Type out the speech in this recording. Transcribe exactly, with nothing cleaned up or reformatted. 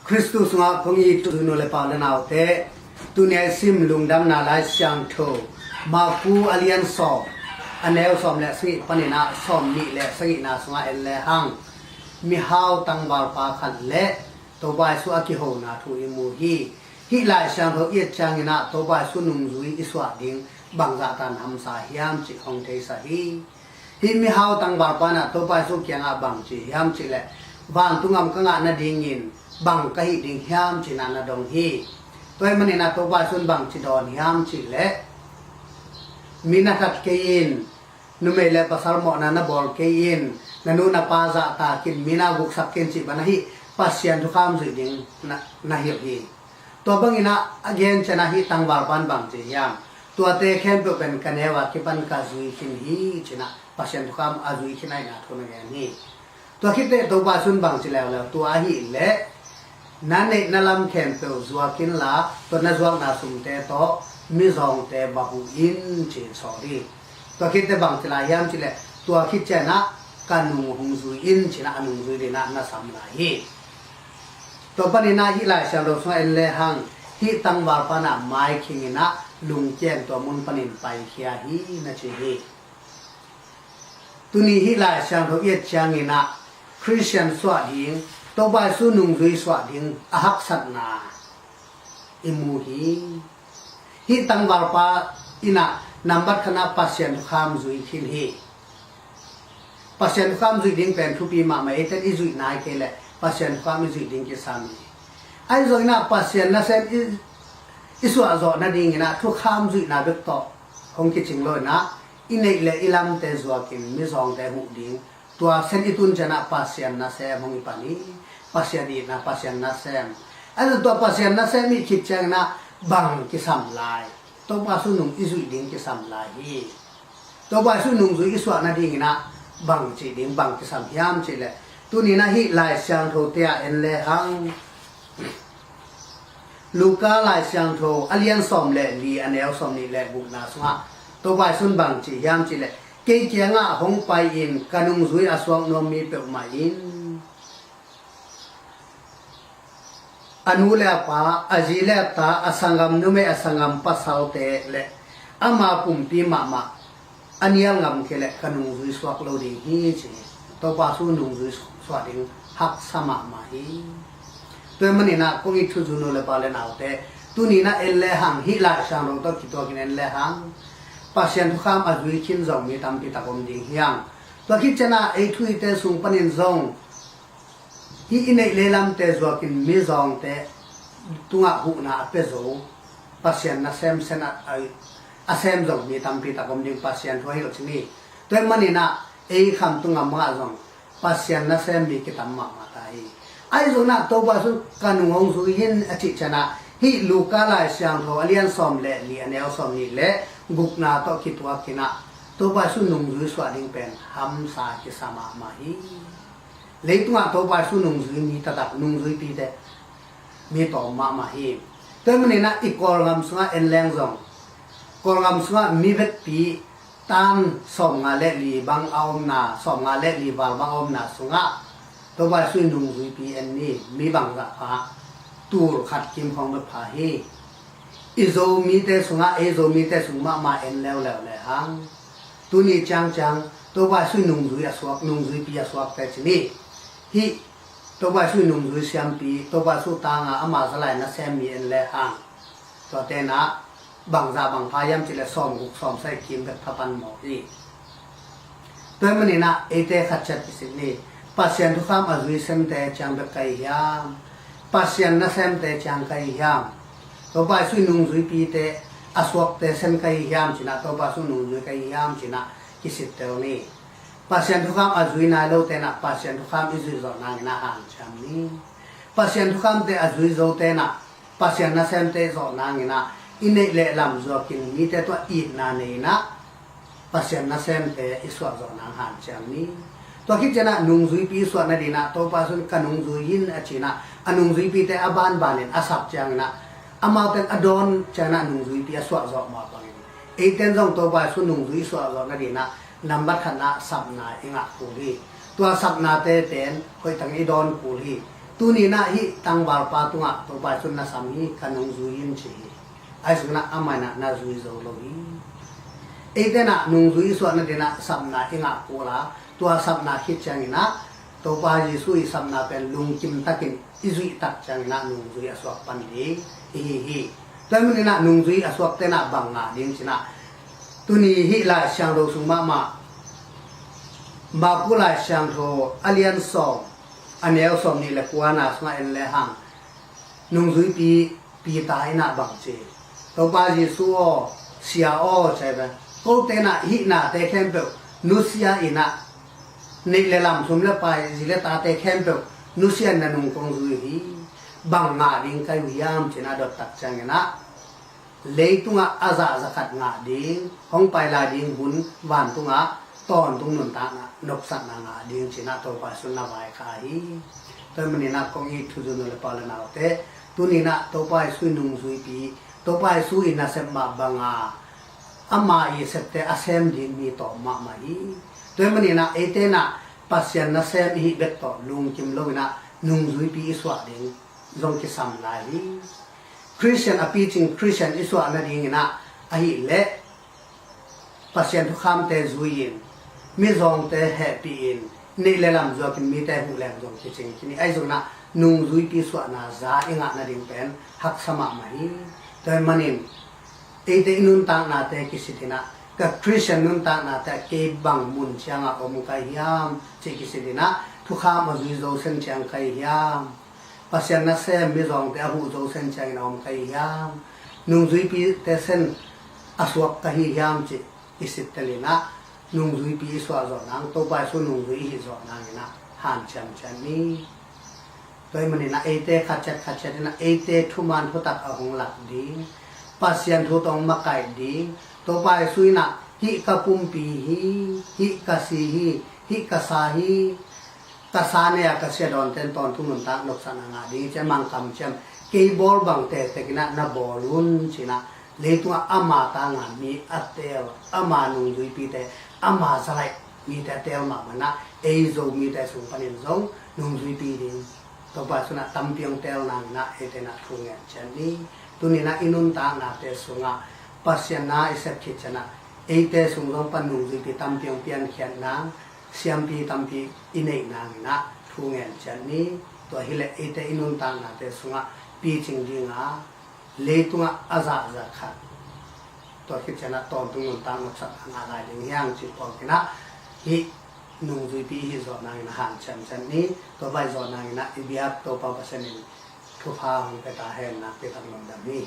Khristu sungah kong it u nu le pa u le naute, tuni a i sim Lungdamna Lai Siangtho Maku a lian sawm, a neu sawm le sagih panin ah sawm nih le sagihna sungah en le hang, mihau tangvalpa khat le Topa Jesu a kihona thu i mu hi. Hih Lai Siangtho i et ciangin ah Topa Jesu nungzui i suah ding bangzah tan hamsa hiam cih hong theisa hi. Hih mihau tangvalpa in ah Topa Jesu kiangah bang ci hiam cih leh, vantung gam ka ngah nadingin bang ka hih ding hiam ci-in ah na dong hi. Tua ahih manin ah Topa Jesu in bang ci dawn hiam cih leh, mi na that kei in, numei le pasal mawhna na bawl kei in, na nu na pa zahtak in, mi na guksak kei in cih bang a hih Pasian thukham zuih ding na, na hilh hi. Tua bangin ah a gen ciangin ah hih tangvalpa in bang ci hiam? Tuate khempeuh pen ka neu a kipan ka zui khin hi ci-in ah Pasian thukham a zui khin ahihna thu na gen hi. Tua khit teh Topa Jesu in bang ci leuleu, tua ahih leh na neihna lam khempeuh zuak inla, tua na zuakna sumte tawh mizawngte va huh in ci-in sawl hi. Tua khit teh bang ci lai hiam cih leh, tua khit ciangin ah ka nung hong zui in ci-in ah a nungzui dingin ah na sam lai hi. Tua panin ah hih Lai Siangtho sungah en le hang, hih tangvalpa in ah maikhing in ah lungkiam, tua mun panin paikhia hi na ci hi. Tuni hih Lai Siangtho i et ciangin ah Khristian suah ding, Topa Jesu nungzui suah ding a haksatna i mu hi. Hih tangvalpa in ah nambat khatna Pasian thukham zui khin hi. Pasian thukham zuih ding pen thupi mahmah, eite in i zuih nai kei leh Pasian thukham i zuih ding kisam hi. Ahi zongin ah Pasian nasem i, i suah zawh nadingin ah thukham zuihna bek tawh hong kicing lo-in ah, i neih le i lamte zuakin mizawngte huh ding, tua sen i tun ciangin ah Pasian nasem hong i pan hi. Pasian itna, Pasian nasem. Ahi zong tua Pasian nasem i khit ciangin ah bang kisam lai? Topa Jesu nung i zuih ding kisam lai hi. Topa Jesu nungzui i suah nadingin ah bang cih ding, bang kisam hiam cih leh, tuni-in ah hih Lai Siangtho te ah en le hang, Luka Lai Siangtho a lian sawm le li, a neu sawm nih le gukna sungah Topa Jesu in bang ci hiam cih leh, kei kiangah hong pai in, ka nungzui a suak nuam mi peuhmah in a nu le a pa, a zi le a ta, a sanggam numei, a sanggam pasalte le ama pumpi mahmah a nial ngam kei leh ka nungzui suak lo ding hi ci hi. Topa Jesu nungzui suah ding haksa mahmah hi. Tua ahih manin ah kong it thuzui nu le pa le naute, tuni-in ah en le hang, hih Lai Siangtho tawh kituakin en le hang, Pasian thukham a zui khin zong mi tampi tak om ding hi hang. Tua khit ciangin ah ei thu-ite sung panin zong hih i neih le i lamte zuakin mizawngte tungah huhna a pia zo, Pasian nasem sen a, a, a sem zong mi tampi tak om ding, Pasian thu a hilh cih hi. Tua ahih manin ah ei Khamtung gam bangah zong Pasian nasem mi kitam mahmah ta hi. Ahi zongin ah Topa Jesu in ka nung hong zui in a cih ciangin ah, hih Luka Lai Siangtho a lian sawm le li, a neu sawm nih le gukna tawh kituakin ah Topa Jesu nungzui suah ding pen hamsa kisa mahmah hi. Leitungah Topa Jesu nungzui mi taktak, nungzuipite mi tawm mahmah hi. Tua ahih manin ah i Kawlgam sungah en leng zong, Kawlgam sungah mi vekpi tan sawmnga le li bang a omna, sawmnga le li val bang a omna sungah Topa Jesu i nungzuipi en ni, mi bangzah pha, tul khat kim khawng bek pha hi. I Zomite sungah, ei Zomite sung mahmah en leuleu le hang, tuni ciangciang Topa Jesu i nungzui a suak, nungzuipi a suakte ci ni. Hih Topa Jesu i nungzui siampi, Topa Jesu tanga ama zalai nasem mi en le hang, tuate in ah bangzah bang pha hiam cih leh sawmguk sawmsagih kim bek pha pan mawk hi. Tua ahih manin ah eite khat ciat kisik ni. Pasian thukham a zui semte ciang bek ka hi hiam? Pasian nasemte ciang ka hi hiam? Topa Jesu i nungzuipite a suakte sem ka hi hiam ci-in ah, Topa Jesu nungzui ka hi hiam ci-in ah kisik tel ni. Pasian thukham a zui nai lote in ah Pasian thukham i zuih zawh nangin ah hanciam ni. Pasian thukhamte a zui zote in ah Pasian nasemte i zawh nangin ah, i neih le lam zuakin mite tungah itna nei-in ah Pasian nasemte i suah zawh nang hanciam ni. Tua khit ciangin ah nungzuipi i suah nadingin ah Topa Jesu in ka nungzui in a ci-in ah, a nungzuipite a banbanin a sap ciangin ah, amaute in a dawn ciangin ah nungzuipi a suah zawh mah bangin, eite in zong Topa Jesu nungzui i suah zawh nadingin ah nambat khatna sapna i ngah kul hi. Tua sapnate pen hoih takin i dawn kul hi. Tuni-in ah hih tangvalpa tungah Topa Jesu in na sam hi, ka nungzui in ci hi. Ahi zongin ah amah in ah na zui zo lo hi. Eite in ah nungzui i suah nadingin ah sapna i ngah kul a, tua sapna khit ciangin ah Topa Jesu i sapna pen lungkim takin i zuih tak ciangin ah nungzui a suak pan ding i hi hi. Tua ahih manin ah nungzui a suakte in ah bang ngah ding ci-in ah, tuni hih Lai Siangtho sung mahmah, Marku Lai Siangtho a lian sawm, a neu sawm nih le kua na sungah en lehang, nungzuipi Peter in ah bang ci, Topa Jesu aw, Sia aw, ci hi ve. Kote in ah hih nate khempeuh nusia in ah, neih le lam, sum le pai, zi le tate khempeuh nusia in na nung kong zui uh hi. Bang ngah ding ka hi uh hiam ci-in a dot tak ciangin ah, leitungah a zah za khat ngah ding, hong pai lai ding hun vantungah tawntung nuntakna, nopsakna ngah ding ci-in ah Topa Jesu in na vaikhak hi. Tua ahih manin ah kong it thuzui nu le pa le naute, tuni-in ah Topa Jesu i nungzuipi, Topa Jesu i nasep mah banga ama i septe a sem ding mi tawm mahmah hi. Tua ahih manin ah eite in ah Pasian nasem i hih bek tawh lungkim lo-in ah nungzuipi i suah ding zong kisam lai hi. Khristian a picing Khristian i suah nadingin ah ahih leh Pasian thukhamte zui-in, mizawngte hehpih-in, neih le lam zuakin mite huh leng zong kicing khin hi. Ahi zongin ah nungzuipi suahna za i ngah nading pen haksa mahmah hi. Tua ahih manin eite i nuntaknate kisit in ah, ka Khristian nuntaknate ah kei bang mun ciangah om ka hi hiam cih kisit in ah, thukham a zui zo sen ciang ka hi hiam, Pasian nasem mizawngte a huh zo sen ciangin a om ka hi hiam, nungzuipite sen a suak ka hi hiam cih i sittel in ah, nungzuipi i suah zawh nang, Topa Jesu nungzui i hih zawh nangin ah hanciam ciat ni. Tua ahih manin ah eite khat ciat khat ciat in ah eite thuman thutak a hong lak ding, Pasian thu tawh hong makaih ding, Topa Jesu in ah hih ka pumpi hi, hih ka si hi, hih ka sa hi, ka sa nei-a ka sia dawnte in tawntung nuntak nopsakna ngah ding hi ci-a mang kamciam, kei bawl bang tektek in ah na bawl un ci-in ah, leitungah ama tanga mi a teel, ama nungzuipite, ama zalaih mite a teel mahmah in ah, ei Zomite sung panin zong nungzuipi ding Topa Jesu in ah tampi hong teel nangin ah eite in ah thu ngen ciat ni. Tuni-in ah i nuntaknate sungah Pasian na i sep khit ciangin ah eite sung zong pan nungzuipi tampi hong piankhiat nang, siampi tampi i neih nangin ah thu ngen ciat ni. Tua hileh eite i nuntaknate sungah picing dinga, leitungah a zahzah khat, tua khit ciangin ah tawntung nuntak nopsakna ngah lai ding hi hang cih pawlkhin ah, hih nungzuipi i hih zawh nangin ah hanciam ciat ni. Tua bang i zawh nangin ah i biak Topa Pasian in thupha hong pia ta hen. Nakpi tak lungdam hi.